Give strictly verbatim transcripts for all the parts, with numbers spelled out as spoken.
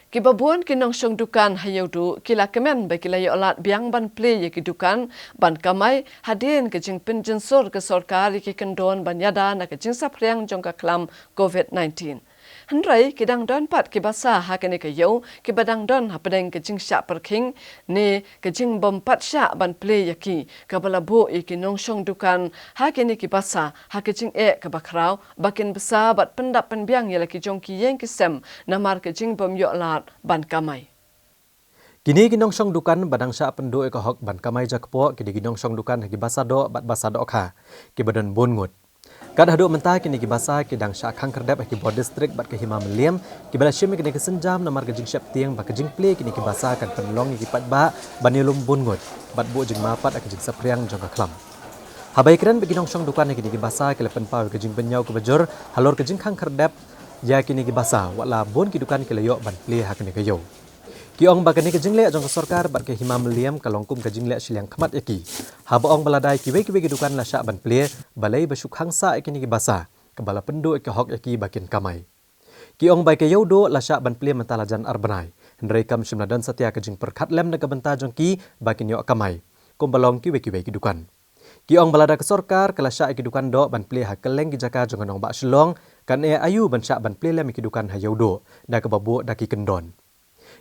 Kiba bun ki nongshong dukan ha Ïewduh ki la kmen ba ki la ïoh lad biang ban plie ïa ki dukan ban kamai hadien ka jingpynjynsur ka sorkar ïa ki kyndon ban ïada na ka jingsaphriang jong ka khlam COVID nineteen. Hynrei ki dang don pat ki basa ha kane ka ïew kiba dang don hapdeng ka jingshah pyrkhing ne ka jingbym pat shah ban plie ïa ki, kaba la buh ïa ki nongshong dukan ha kine ki basa ha ka jingeh kaba khraw ba kin bsa bad pyndap pynbiang ïa la ki jong ki ïing ki sem namar ka jingbym ïoh lad ban kamai. Kine ki nongshong dukan ba dang shah pynduh ïa ka hok ban kamai jakpoh ki dei ki nongshong dukan ha ki basa doh bad basa dohkha kiba don bun ngut. Kat haduh mynta kine ki basa ki dang shah khang khyrdep ha ki bor district bad ka hima mylliem kiba la shim ïa kine ki sienjam namar ka jingsheptieng ba ka jingplie kine ki basa kan pynlong ïa ki paidbah ban ïalum bun ngut bad buh jingma pat ha ka jingsaphriang jong ka khlam. Haba ïakren bad ki nongshong dukan ha kine ki basa ki la pynpaw ïa ka jingpynïaw kaba jur halor ka jingkhang khyrdep ïa kine ki basa, wat la bun ki dukan ki la ïoh ban plie ha kane ka ïew. Ki ong ba kane ka jingleh jong ka sorkar bad ka hima mylliem ka long kum ka jingleh shiliang khmat ïa ki. Haba ong ba lada kiwei kiwei ki dukan la shah ban plie, balei ba shu khang sah ïa kine ki basa, kaba la pynduh ïa ka hok ïa ki ba kin kamai. Ki ong ba ka Ïewduh la shah ban plie mynta la jan ar bnai, hynrei kam shym la don satia ka jingpyrkhat lem na ka bynta jong ki ba kin ïoh kamai, kumba long kiwei kiwei ki dukan. Ki ong ba lada ka sorkar ka la shah ïa ki dukan doh ban plie ha kylleng ki jaka jong ka nongbah Shillong, kan eh aïu ban shah ban plie lem ïa ki dukan ha Ïewduh da kaba buh da ki kyndon.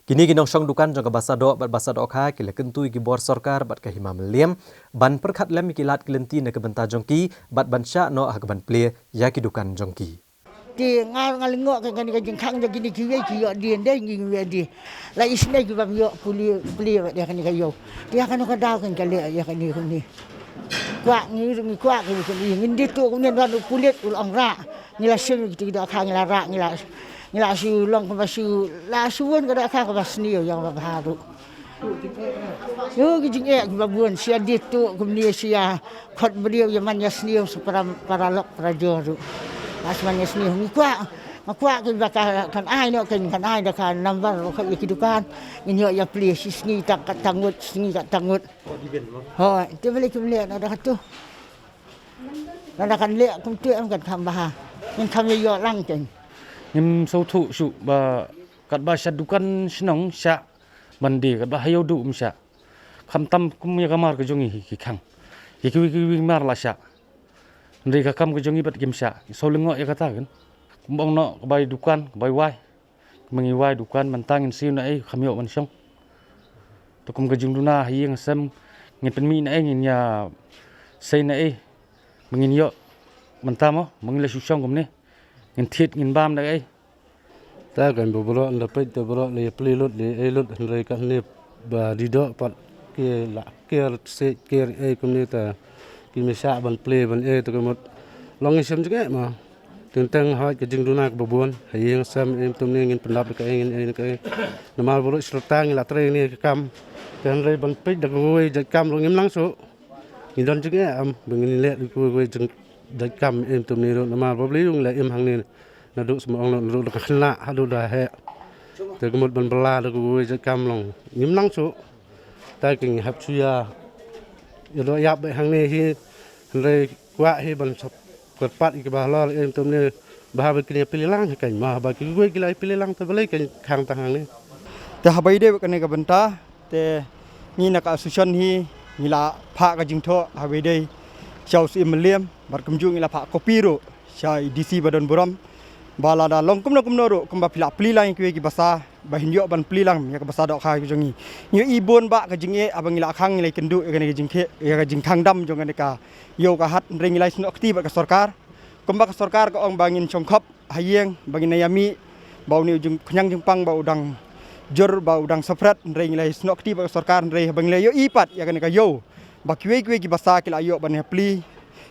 Kine ki nongshong dukan jong ka basa doh bad basa dohkha ki la kyntu ïa ki bor sorkar bad ka hima mylliem ban pyrkhat lem ïa ki lad ki lynti na ka bynta jong ki bad ban shah noh ha kaban plie ïa ki dukan jong ki. Te nga nga lyngngoh ka kane ka jingkhang jong kine kiwei ki ïoh dien dei ngi ngi ïoh dien. La isynei ki bym ïoh plie plie bad ïa kane ka ïew. Te ïa kano ka daw kan ka leh ïa kane kumne. Kwah ngi ruh ngi kwah ki kumne ngin dei tuh kumne wan u pulit u la ong rah. Ngi la shim kito ki dohkha ngi la rah ngi la ngi la shu long kumba shu la shu wan ka dohkha kaba sniew ïa kaba bha ruh. Ïoh ki jingeh kiba bun sha dei tuh kumne sha khot briew ïa man ïa sniew sa para para lok para jor ruh. Ba sha man ïa sniew ngi kwah nga kwah kiba ka kan ai noh kan kan ai da ka nambar ruh khot ïa ki dukan. Ngin ïoh ïa plie shi sngi tang katto ngut shi sngi katto ngut. Hooid te balei kim leh na da kato. Na da kan leh kumto em kan kham bha. Ngin kham ïa ïoh lang kan. Ngim sngewthuh shuh ba katba sha dukan shnong shah ban die katba ha Ïewduh ym shah. Khamtam kum ïa ka mar ka jong ngi hi ki khang. Ïa kiwei kiwei mar la shah. Hynrei ka kam ka jong ngi bad kim shah. Ngi shu lyngngoh ïa kata kan. Kum ong noh ka bai dukan, ka bai wai. Ka ma ngi wai dukan mynta ngin siew na ei kham ïoh ban shong. Te kum ka jingduna ha ïing ha sem ngin pynmih na ei ngin ïa sei na ei. Ba ngin ïoh mynta mo, ba ngin la shu shong kumne. Ngin thied ngin bam da ei. Ta kan ba baroh ynda peit ta baroh la ïa plie lut la ïa ei lut hynrei katne ba dei doh pat ki la ker seh ker ei kumne ta ki mih shah ban plie ban ei ta ka mut long ngi shem jingeh ma. Teng teng hooid ka jingduna kaba bun ha ïing sem ei tum ne ngin pyndap da ka ei ngin ei da ka ei. Namar baroh syrta ngi la trei ne ka kam. Te hynrei ban peit da kawei jait kam ruh ngim nang shuh. Ngi don jingeh em ba ngin leh da kawei jait kam ei tum ne ruh namar ba balei ruh ngi la im hangne. Naduh sma ong naduh da ka khynnah haduh da heh. Te ka mut ban bylla da kawei jait kam long ngim nang shuh. Ta ki ngi hap shu ïa ïa doh ïap beit hangne hi. Hynrei kwah hi ban sop kyrpad ïa kiba halor ïa tum ne ba haba kin ïa plie lang hi kan ma haba kiwei ki la ïa plie lang te balei kan khang tang hangne. Te haba ïadei bad kane ka bynta te ngi na ka association hi ngi la phah ka jingthoh haba ïadei sha u Syiem Mylliem bad kumjuh ngi la phah copy ruh sha i D C ba don burom. Ba lada long kumno kumno ruh kumba phi la plie lang ïa kiwei ki basa ba hin ïoh ban plie lang ïa ka basa dohkha ka jong ngi. Ngi ïohi bun bah ka jingeh haba ngi la khang ngi la ïakynduh ïa kane ka jingkheh ïa ka jingkhang dam jong kane ka ïew ka hat hynrei ngi la ïasnoh kti bad ka sorkar. Kumba ka sorkar ka ong ba ngin shong khop ha ïing ba ngin ïa mih ba une u jingkhñiang jingpang ba u dang jur ba u dang saphriang hynrei ngi la ïasnoh kti bad ka sorkar hynrei haba ngi la ïohi pat ïa kane ka ïew ba kiwei kiwei ki basa ki la ïoh ban ïa plie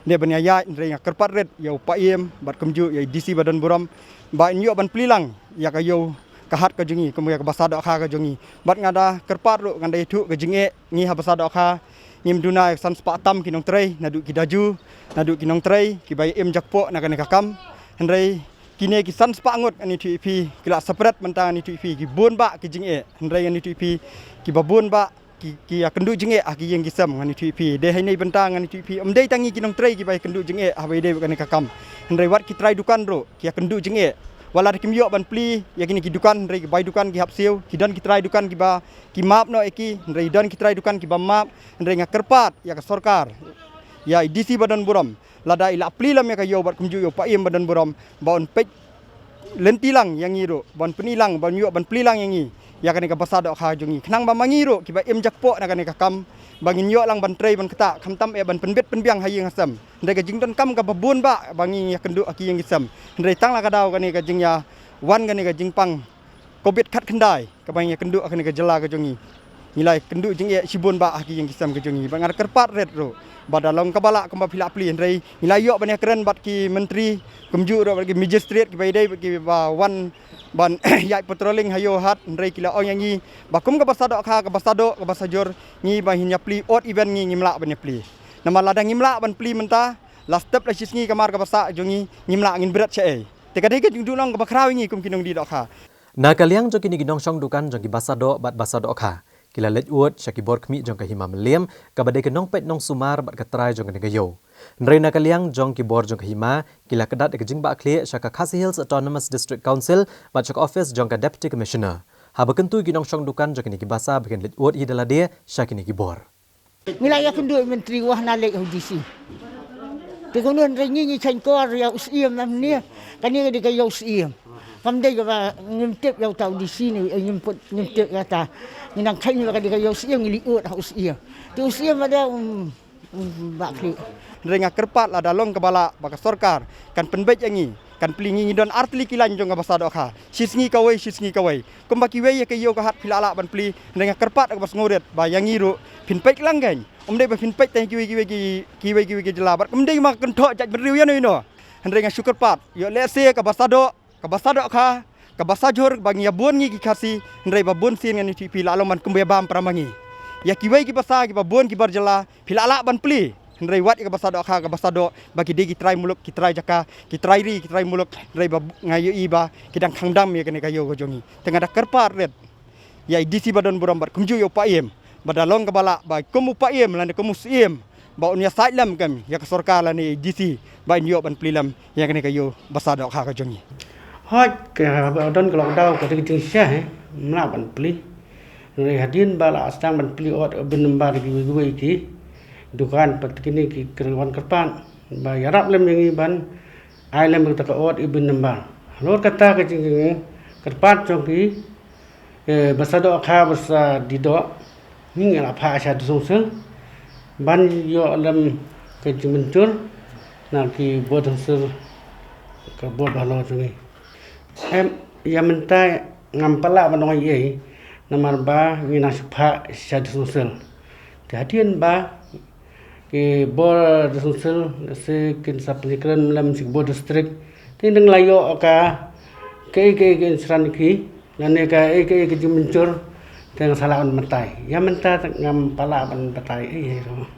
ne ban ïa ïaid hynrei nga kyrpad rit ïa u Paiem bad kumjuh ïa i D C ba don burom ba in ïoh ban plie lang ïa ka ïew ka hat ka jong ngi kum ïa ka basa dohkha ka jong ngi. Bad nga da kyrpad ruh nga da ïathuh ka jingeh ngi ha basa dohkha ngim duna ïa ka san spah tam ki nongtrei naduh ki daju naduh ki nongtrei kiba ïa im jakpoh na kane ka kam. Hynrei kine ki san spah ngut ngan ïathuh ïa phi ki la saphriang mynta ngan ïathuh ïa phi ki bun bah ki jingeh hynrei ngan ïathuh ïa phi kiba bun bah ki ki ïa kynduh jingeh ha ki ïing ki sem ngan ïathuh ïa phi. Dei ha ine i bynta ngan ïathuh ïa phi ym dei tang ngi ki nongtrei kiba ïa kynduh jingeh haba ïadei bad kane ka kam. Hynrei wat ki trai dukan ruh ki ïa kynduh jingeh Wat la da kim ïoh ban plie ïa kine ki dukan, hynrei ki bai dukan ki hap siew, ki don ki trai dukan kiba ki map noh ïa ki, hynrei don ki trai dukan kiba map. Hynrei nga kyrpad ïa ka sorkar, ïa i D C ba don burom, lada i la plie lem ïa ka ïew bad kumjuh ïa u paiem ba don burom, ba un peit lynti lang ïa ngi ruh, ban pyni lang, ban ïoh ban plie lang ïa ngi ïa kane ka basa dohkha jong ngi, khnang ba ma ngi ruh kiba im jakpoh na kane ka kam, ba ngin ïoh lang ban trei ban ktah, khamtam eh ban pynbit pynbiang ha ïing ha sem. Hynrei ka jingdonkam kaba bun bah ba ngi ïakynduh ha ki ïing ki sem. Hynrei tang la ka daw kane ka jingïawan kane ka jingpang covid khatkhyndai kaba ngi ïakynduh ha kane ka jylla ka jong ngi, ngi la ïakynduh jingeh shibun bah ha ki ïing ki sem ka jong ngi. Ba nga da kyrpad rit ruh ba da long kaba lah kumba phi la plie, hynrei ngi la ïoh ban ïakren bad ki myntri, kumjuh ruh bad ki magistrate kiba ïadei bad kiba wan ban ïaid patrolling ha ïew hat, hynrei ki la ong ïa ngi ba kum ka basa dohkha, ka basa doh, ka basa jhur, ngi ba ngin ïa plie odd even ngi ngim lah ban ïa plie. Namar lada ngim lah ban plie mynta, la step la shisngi ka mar ka basa jong ngi, ngim lah ngin bret shaei. Te ka dei ka jingduhnong kaba khraw ïa ngi kum ki nongdie dohkha. Na ka liang jong kine ki nongshong dukan jong ki basa doh bad basa dohkha, ki la leit ud sha ki bor khmih jong ka Hima Mylliem, kaba dei ka nongpeit nongsumar bad ka trai jong kane ka ïew. Hynrei na ka liang jong ki bor jong ka hima, ki la kdat ïa ka jingbahkhlieh sha ka Khasi Hills Autonomous District Council bad sha ka office jong ka Deputy Commissioner. Haba kyntu ïa ki nongshong dukan jong kine ki basa ba kin leit ud hi da lade sha kine ki bor. Ngi la ïakynduh ïa u Myntri, wat la leit ha u D C. Te kumno hynrei ngi ngi shaniah ïa u Syiem namar kane ka dei ka ïew u Syiem. Kam dei kaba ngim tip ïa uta u D C ne, eh, ngim put, ngim tip ïa uta. Ngi nang kheiñ ba ka dei ka ïew u Syiem, ngi leit ud ha u Syiem. Te u Syiem ba dei, um, um, bahkhlieh. Hynrei nga kyrpad lada long kaba lah ba ka sorkar kan pynbeit ïa ngi, kan plie, ngi ngi don artylli ki lain jong ka basa dohkha. Shisngi kawei, shisngi kawei. Kumba kiwei ïa ka ïew ka hat phi la lah ban plie, hynrei nga kyrpad kaba sngewrit ba ïa ngi ruh phin peit lang kein. Ym dei ba phin peit tang kiwei kiwei ki, kiwei kiwei ki jylla bad ym dei ma ka kynthoh jaitbynriew ïano ïano. Hynrei nga shu kyrpad, ïoh lehse ka basa doh, ka basa dohkha, ka basa jhur ba ngi ïa bun ngi ki Khasi, hynrei ba bun sien ngan ïathuh phi la long ban kumba ïa bam para ma ngi. Ïa kiwei ki basa kiba bun ki bar jylla phi la lah ban plie. Hynrei wat ïa ka basa dohkha, ka basa doh ba ki dei ki trai muluk, ki trai jaka, ki trai ri, ki trai muluk, hynrei ba nga ïohi ba ki dang khang dam ïa kane ka ïew ka jong ngi. Te nga da kyrpad rit ïa i D C ba don burom bad kumjuh ïa u Paiem, ba da long kaba lah ba kum u Paiem lane kum u Syiem ba un ïasaid lem kum ïa ka sorkar lane i D C ba in ïoh ban plie lem ïa kane ka ïew basa dohkha ka jong ngi. Hooid, kaba don ka lockdown ka dei ka jingshisha, eh, ym lah ban plie. Hynrei hadien ba la sdang ban plie odd even number kiwei kiwei ki dukan bad kine ki kyrwan kyrpad ba ïarap lem ïa ngi ban ai lem ïa kata ka odd even number. Halor kata ka jingkyrpad jong ki, eh, basa dohkha, basa die doh, ngi ngi la phah sha District Council ban ïoh lem ka jingmynjur na ki bor District Council, ka bor bahalor jong ngi. Em, ïa mynta ngam pat lah ban ong ei ei namar ba ngi nang shu phah sha District Council. Te hadien ba ki bor District Council, lehse kin sa pynïakren lem sha ki bor district, te ngi dang la ïoh ka, kaei kaei ka instruction ki lane kaei kaei ka jingmynjur, te ngi sa lah ban batai. Ïa mynta te ngam pat lah ban batai ei ei ruh.